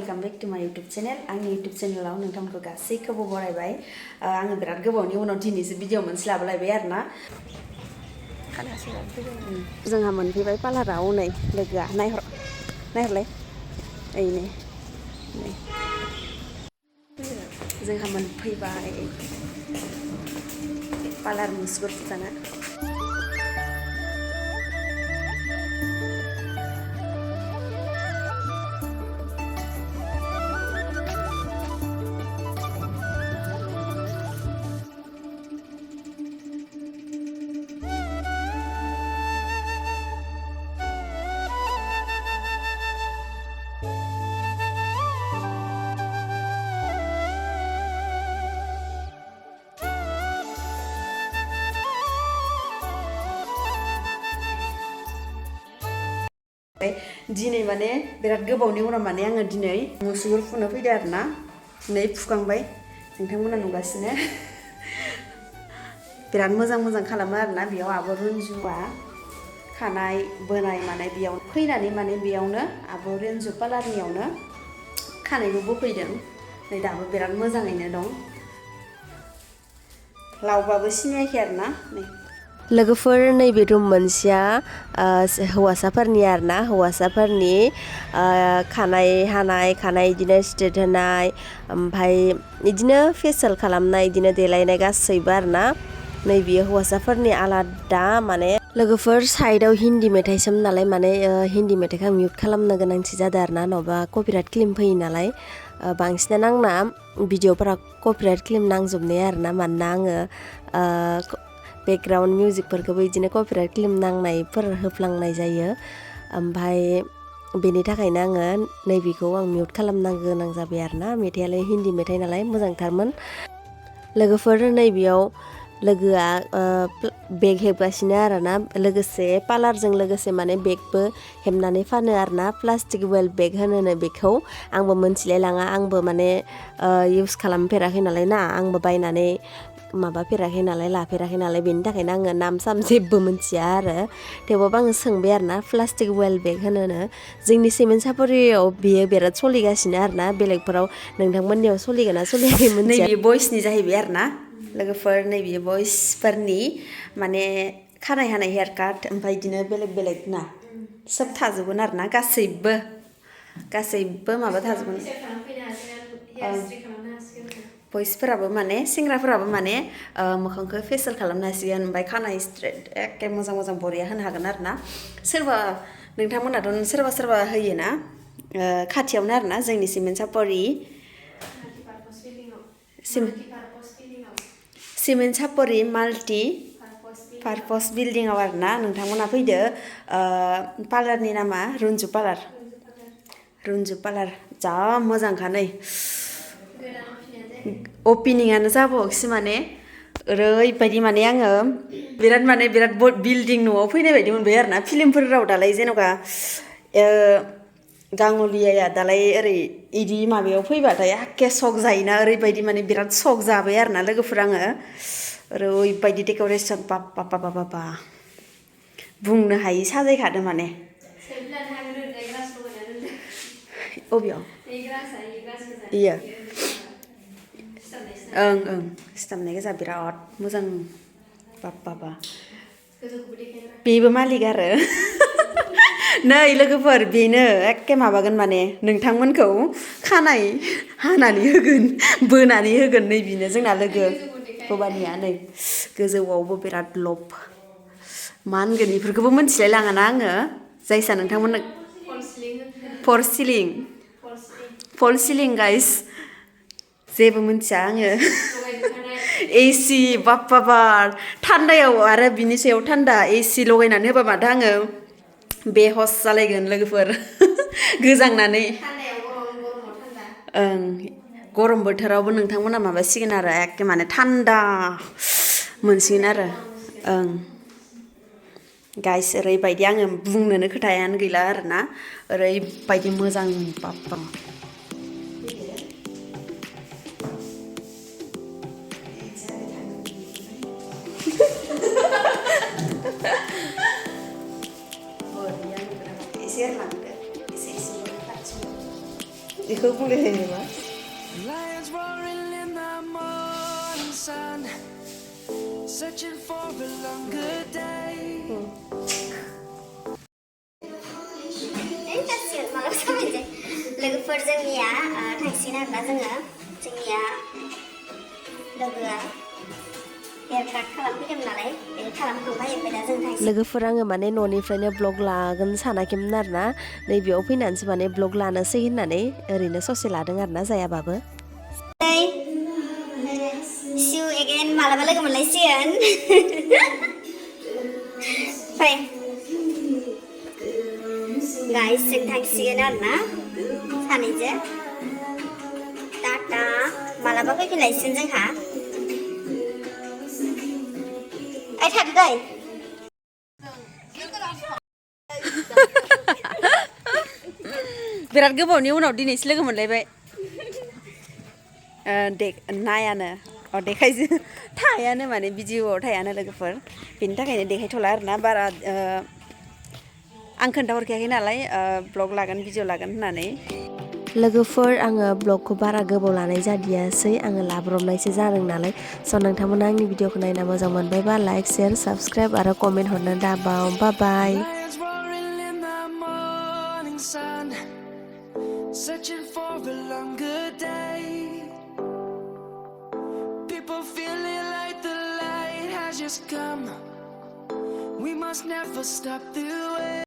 Welcome back to माय YouTube channel आंनि YouTube चैनलाव नोंथांमोनखौ गासैखौबो बरायबाय आङो बिराद गोबावनि उनाव दिनैसो भिडिअ मोनसे लाबोलायबाय आरोना जोंहा मोनफैबाय पार्लाराव नै लोगोआ नायहरलाय ओइनै जोंहा मोनफैबाय पार्लार मुसुगुर फुजाना दिनै माने बिराद गोबावनि उनाव माने आङो दिनै मुसुगुर फुनो फैदों आरोना नै फुखांबाय नोंथांमोना नुगासिनो बिराद मोजां खालामो आरोना बेयाव आब' रन्जुआ खानाय बोनाय माने बेयाव फैनानै माने बेयावनो आब' रन्जु पार्लारनियावनो खानायबो बोफैदों नै दाबो बिराद मोजाङैनो दं लावबाबो सिनायाखै आरोना नै लोगोफोर नैबे रुम मोनसेया हौवासाफोरनि आरोना हौवासाफोरनि खानाय हानाय खानाय इदिनो स्ट्रेट होनाय ओमफ्राय इदिनो फेसियेल खालामनाय इदिनो देलायनाय गासैबो आरोना नै बियो हौवासाफोरनि आलादा माने लोगोफोर साइडआव हिन्दी मेथाइसोमोन नालाय माने हिन्दी मेथाइखौ मिउट खालामनो गोनांथि जादों आरोना नङाबा कपिराइट क्लेम फैयो नालाय बांसिनानो आंना भिडिअफोरा कपिराइट क्लेम नांजोबनाय आरोना मानोना आङो बेकग्राउन्ड मिउजिकफोरखौबो बिदिनो कपिराइट क्लेम नांनायफोर होफ्लांनाय जायो ओमफ्राय बेनि थाखायनो आङो नैबेखौ आं मिउट खालामनांगौ गोनां जाबाय आरोना मेथाइयालाय हिन्दी मेथाइ नालाय मोजांथारमोन लोगोफोर नैबेयाव लोगोआ बेग हेबगासिनो आरोना लोगोसे पार्लारजों लोगोसे माने बेगबो हेबनानै फानो आरोना प्लास्टिक वेल बेग होनो बेखौ आंबो मोनथिलाय लाङा आंबो माने इउज खालामफेराखै नालाय ना आंबो बायनानै माबाफेराखै नालाय लाफेराखै नालाय बेनि थाखायनो आङो नाम साम जेबो मिथिया आरो थेवबाबो आङो सोंबाय आरोना प्लास्टिक वेल बेग होनो जोंनि सिमेन्ट सापरियाव बियो बिराद सोलिगासिनो आरोना बेलेगफोराव नोंथांमोननियाव सोलिगोन ना सोलियाखै मिथिया नैबे बयसनि जाहैबाय आरोना लोगोफोर नैबे बयसफोरनि माने खानाय हानाय हेयार काट ओमफ्राय बिदिनो बेलेग ना सोब थाजोबगोन आरोना गासैबो माबा थाजोबगोन बयसफोराबो माने सेंग्राफोराबो माने मोखांखौ फेसियेल खालामनो हासिगोन ओमफ्राय खानाय स्ट्रेट एखे मोजां बरिया होनो हागोन आरोना सोरबा नोंथांमोनाथ' सोरबा होयोना खाथियावनो आरोना जोंनि सिमेन्ट सापरि सिमेन्ट सापरि माल्टि पार्पस बिल्डिंआव आरोना नोंथांमोना फैदो पार्लारनि नामा रन्जु पार्लार जा मोजांखा नै अपेनिंआनो जाबावाखैसो माने ओरैबायदि माने आङो बिराद बिल्डिं न'आव फैनाय बायदि मोनबाय आरोना फिल्मफोराव दालाय जेन'बा गाङलियाया दालाय ओरै इदि माबायाव फैबाथाय एखे सक जायोना ओरैबायदि माने बिराद सक जाबाय आरोना लोगोफोर आङो ओरैबायदि डेक'रेसन बाबा बुंनो हायि साजायखादों माने अबेयाव इयो ओं सिथाबनाय गोजा बिराद मोजां बाबा बेबो मालिक आरो नै लोगोफोर बेनो एखे माबागोन माने नोंथांमोनखौ खानाय हानानै होगोन बोनानै होगोन नै बेनो जोंना लोगो भबानिया नै गोजौआवबो बिराद लब मा होनगोन बेफोरखौबो मिथिलाय लाङाना आङो जायसा नोंथांमोननो फल सिलिं गाइस जेबो मिथिया आङो एसि बाबा थान्दायाव आरो बिनि सायाव थान्दा एसि लगायनानै होबा माथो आङो बेहस जालायगोन लोगोफोर गोजांनानै ओं गरम बोथोरावबो नोंथांमोना माबासिगोन आरो एखे माने थान्दा मोनसिगोन आरो ओं गाइस ओरैबायदि आङो बुंनोनो खोथायानो गैला आरोना ओरैबायदि मोजां बाबा एसे एरलांदो एसे बेखौ बुंलाय लायो नामा? Lions roaring in the morning sun, searching for a longer day. लोगोफोर जोंनिया थांसिगोन आरोना जोङो जोंनिया लोगोआ हेयार काट खालामफैदोंमोन नालाय बे खालामखांबाय ओमफ्राय दा जों थांसिगोन। लोगोफोर आङो माने न'निफ्रायनो ब्लग लागोन सानाखैमोन आरोना नैबेयाव फैनानैसो माने ब्लग लानोसै होननानै ओरैनो ससे लादों आरोना जायाबाबो। See you again मालाबा लोगो मोनलायसिगोन। फै गाइस जों थांसिगोन आरोना सानैजों टाटा मालाबा फैफिनलायसिगोन जोंहा। ओइ थादो दै बिराद गोबावनि उनाव दिनैसो लोगो मोनलायबाय। नायानो देखायजो थायानो माने भिडिअआव थायानो लोगोफोर बेनि थाखायनो देखायथ'ला आरोना बारा आं खोन्थाहरखायाखै नालाय ब्लग लागोन भिडिअ लागोन होननानै। लोगोफोर आङो ब्लगखौ बारा गोबाव लानाय जादियासै आङो लाब्रबनायसो जादों नालाय स' नोंथांमोना आंनि भिडिअखौ नायना मोजां मोनबायबा लाइक शेयार साबस्क्राइब आरो कमेन्ट हरनो दाबाव बाय। Lions roaring in the morning sun, searching for a longer day. People feeling like the light has just come. We must never stop the way.